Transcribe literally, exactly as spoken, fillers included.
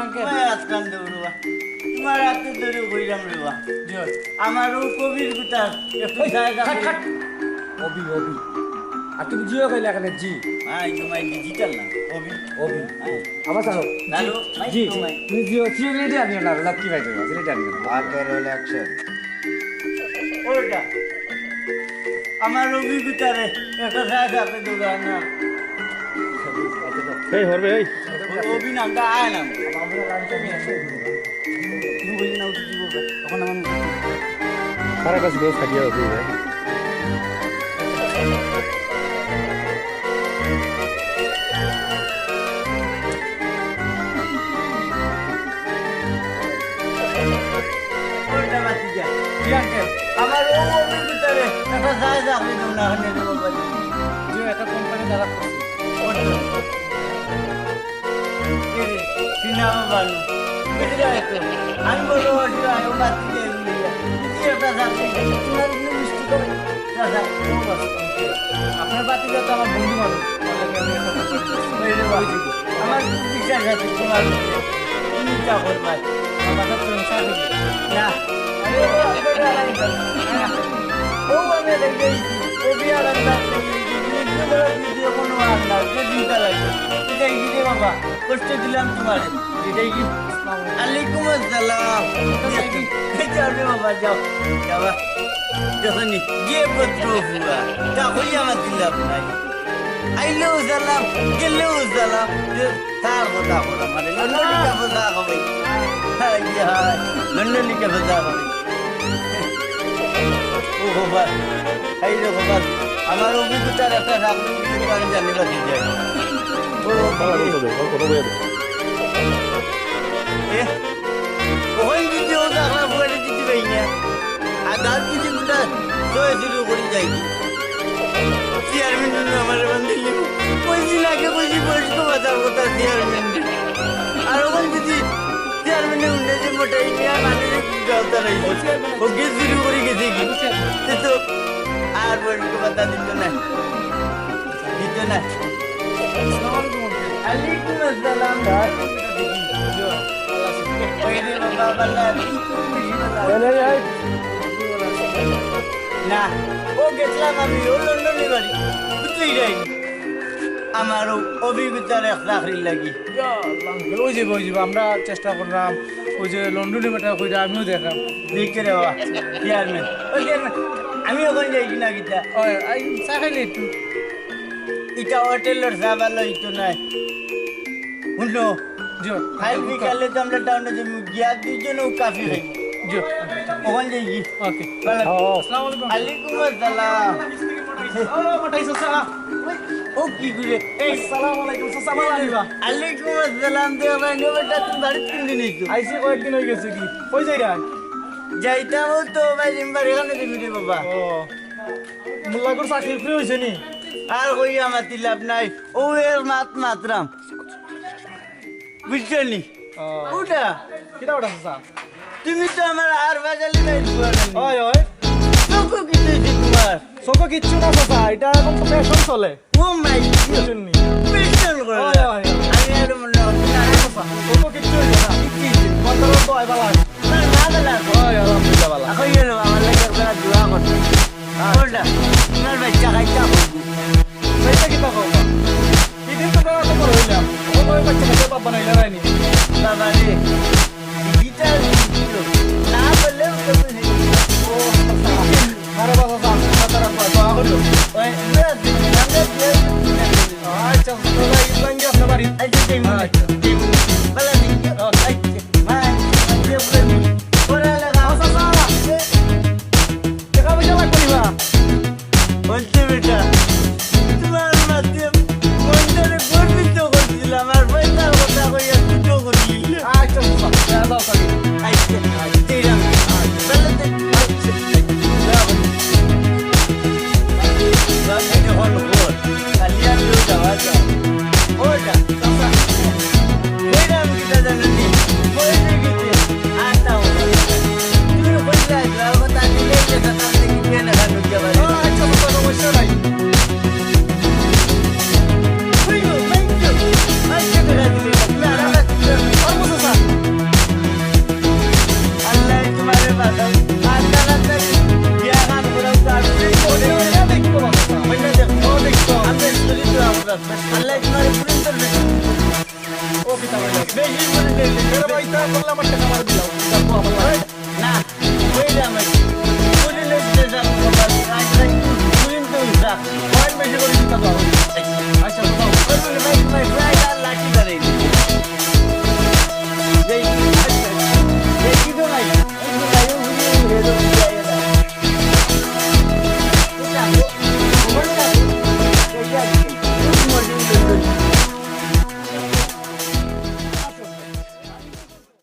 আঙ্কেল। তোমার আজকাল দৌড়ুয়া। তোমার হাতে ধরে কইলাম রে বা। জি। আমার ও কবির গুতার একটু এই, জায়গা খাট, করে। খাট। অভি, অভি। আর তুমি জিও কইলে এখানে জি। হ্যাঁ, এই তোমার ডিজিটাল না, অভি। অভি। হ্যাঁ। আমার স্যার, জি, দাঁড়ো, মাইক জি, তো জি। মাইক। তুমি জিও, জিও রেডি আনিও না, লাভ কি ভাই দেবো, রেডি আনিও না। আগে রোল অ্যাকশন। ওটা। আমার অভি গুতারে একটা জায়গা করে দেবো না। এই হরবে, এই। ও-, অভি নামটা আয় না। তুমি বললে না, উঠে দিব। তখন আমার সারা কাছে দোষ কাটিয়ে হবে, ভাই। ওটা বাদ দিয়া। জি, আঙ্কেল। আমার ও অভির ভিতরে একটা যায় চাকরি দেবো না, ওখানে দেবো বলে। জি, একটা কোম্পানি দাঁড়া করছি। ওটা। এ রে, সিনেমা বানু। বুঝলে তো? আমি বলবো, ওটা আরো বাদ দিয়ে দিলে। যদি একটা চাকরি দেবো, তোমার কোনো মিষ্টি করে। আপনার বাতিজা তো আমার বন্ধু মানুষ। ওই যে বাবুজি, আমার বিশ্বাস আছে তোমার উপরে। তুমি যা করবায়। আমার বাসা তো চা খাইবে। না। আরে, ও, ও, ও, আমি দেখে গেছি। ও বিয়ার আমি দেখে গেছি। তুমি একটু বড় ভিডিও কোনো আর না, যে চিন্তা লাগে। এটাই কি রে বাবা? কষ্ট দিলাম তোমার। এটাই কি? আলাইকুম আসসালাম। যাও রে বাবা, যাও। যাবা। যখনই যে পুত্র ফুয়া, তা হইয়া আমার দিলাম নাই। আইলেও সালাম, গেলেও সালাম। যে তার কথা বলা মানে, লন্ডনিকা কথা হবে। হায় রে হায়, লন্ডনিকা কথা হবে। ও বাবা, এই রে বাবা, আমার অভিজ্ঞতার একটা রাখবে, কিন্তু আমি জানি না কি যায়। ও বাবা, এই তো দেখো, কোনো বইয়ে দেখো। এ, ওখান যদি ও দাখলা ফুয়ারে দিতে পারি না, আর দাঁত যদি গুলা জয় শুরু করে যাই কি? চেয়ারম্যান জন্য আমার বান্ধি লিব। কইছি না আগে, কইছি বয়স্ক ভাতার কথা চেয়ারম্যান। আর ওখান যদি চেয়ারম্যানে উঠে যে মোটাই নিয়ে মানুষের গাল তারাই। ও গেট শুরু করে গেছে কি? সে তো আর বয়স্ক ভাতা দিত না। দিত না। আসসালামু আলাইকুম। ওয়ালাইকুম আসসালাম। ওই রে বাবা, ভালো আছি। খুব বেশি ভালো আছি। না, ও গেছিলাম আমি, ও লন্ডনে বাড়ি। বুঝলি রে? আমার ও অভিজ্ঞতার এক চাকরির লাগি। ইয়া আল্লাহ, আঙ্কেল, ওই যে, ওই যে, আমরা চেষ্টা করলাম, ওই যে লন্ডনে বেটা কইরা আমিও দেখলাম। দেখতে রে বাবা, চেয়ারম্যান, ও চেয়ারম্যান, আমি ওখানে যাই কিনা কিতা? ওই, এই, চা খাইলে একটু। ইটা হোটেলর চা ভালা অইতো নায়। হুনো, জি। কাইল বিকালে তো আমরা টাউনে যাইমু, গিয়া দুইজনে কফি খাইমু। জি। ওখানে যাই কি? ওকে। ভালা। ও। আসসালামু আলাইকুম। ওয়ালাইকুম আসসালাম। ও, মোটাই চাচা। ও কি করে? এই, আসসালামু আলাইকুম, চাচা, ভালা আছইন বা? ওয়ালাইকুম আসসালাম, দে ভাই, নো বেটা, তুমি বাড়িত কোন দিন আইছো? আইছি কয়েকদিন অই গেছে কি? কই যাইরা? যাইতাম তো ভাই, জিম্বার এখানে দেখি রে বাবা। ও। মোল্লাগুর চাকরি ফ্রি অইছে নি? আর কইয়া মাতি লাভ নাই, ও এর মাত মাতরাম। বুঝছো নি? ও। উঠা। কিতা উঠা চাচা? তুমি তো আমার আর বাজালি নাই তোমার। ওই, ওই। চোখো কিতা অইছে তোমার? চোখো কিচ্ছু না চাচা, এটা এখন তো ফ্যাশন চলে। ও মাই গড। ফ্যাশন নি। ফ্যাশন করে। ওই, ওই। আমি আর মনে হয় না। চাচা, চোখো কিচ্ছু অইছে না। কিচ্ছু অইছে না। কত বয় বালা? না, না, বালা। ওই, আলহামদুলিল্লাহ, বালা। এখন গেল আমার লাগে আপনারা দোয়া করতে। কোনটা? তোমার বাচ্চা কাচ্চা করবো। বাচ্চা কিতা করবা? ইদিন তো বেড়াতে বড় অইলাম। ও নয় বাচ্চা কাচ্চা বাপ বানাইলা রাইনি। বাবা রে, ডিজিটাল যুগ। না বললেও তো বুঝি। ও, আরে বাবা, বাবা, বাবা, বাবা, দোয়া করো। ওই, আমরা আচ্ছা, তো ভাই, ইসলাম কি আপনার বাড়ি? আচ্ছা, ঠিক আছে। আচ্ছা। ঠিক আছে। ভালো আছি। ওকে। আচ্ছা, ভাই, ইয়ে বলে নি। ওরা লাগা। আচ্ছা, আচ্ছা। টাকা পয়সা লাগবে না। বলতে বেটা, তোমার মাঝে মনটারে গর্বিত করছিলাম, আর পয়সার কথা কইয়া দুটো করলি। আচ্ছা, আচ্ছা, আচ্ছা, আচ্ছা। আচ্ছা, আচ্ছা, ঠিক আছে। আচ্ছা, আচ্ছা। আল্লাহ তোমার পুলিশ ধরবে। ও কিতা বলে? বেশি পুলিশ ধরবে। এরা ভাই, তা বললাম, আমার টাকা আমার দিলাও।